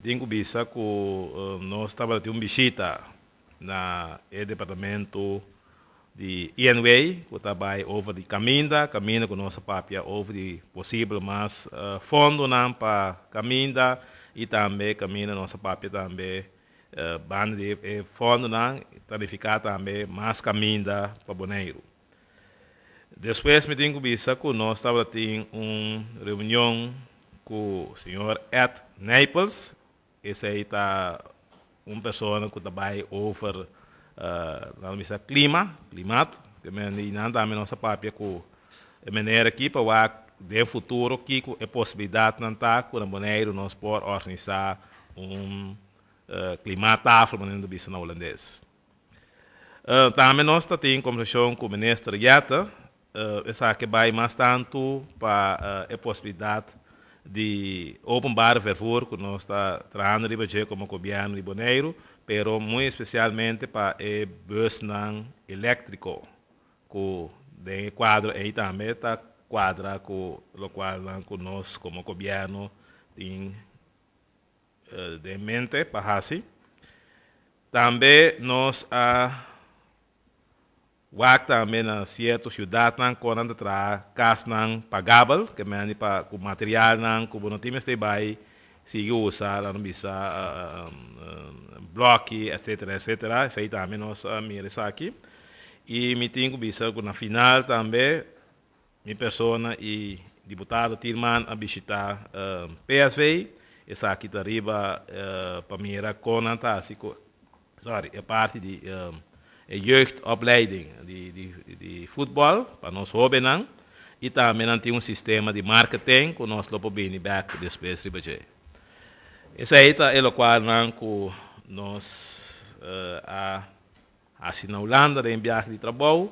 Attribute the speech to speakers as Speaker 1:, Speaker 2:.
Speaker 1: Tin ku bisa ku nos tabatin un bishita na e departamento di INW ku ta bai over di kaminda, kaminda ku nos a papia over di posibel mas fondonan pa kaminda i tambe kaminda nos a papia tambe banda di e fondonan ta nifiká tambe mas kaminda pa Boneiru. Despues mi tin ku bisa ku nos tabatin un reunion ku señor Ed Nijpels. Esei ta un persona ku ta bai over nan bisa klima, klimaat, i nan tambe nos a papia ku e meneer aki pa wak den futuro kiko e posibilidatnan ta ku na Boneiru nos por organisá un klimaattafel manera nan ta bisa na hulandes. Tambe nos ta tin kombersashon ku minister Jeter. Esaki bai mas tantu pa e posibilidat di openbaar vervoer ku nos ta trahando riba dje komo gobièrnu di Boneiru, pero muy espesialmente pa e busnan eléktriko ku den e kuadro ei tambe ta kuadra ku lokualnan ku nos komo gobièrnu tin den mente pa hasi. Tambe nos a Wak tambe na sierto siudatnan kon nan ta traha kasnan pagabel, ke mende pa ku materialnan ku bo no tin mester bai sigui usa, laga nos bisa bloki etcetera etcetera, esei tambe nos a mira esaki. I mi tin ku bisa ku na final tambe mi persona i diputado Tielman a bishita PSV, esaki ta riba pa mira kon nan ta hasi ku Sorry, e parti di e jeugdopleiding di di futbòl pa nos hóbennan i tambe nan tin un sistema di marketing ku nos lo por bini bèk despues riba dje. Esei ta e lokualnan ku nos a hasi na Hulanda den biahe di trabou.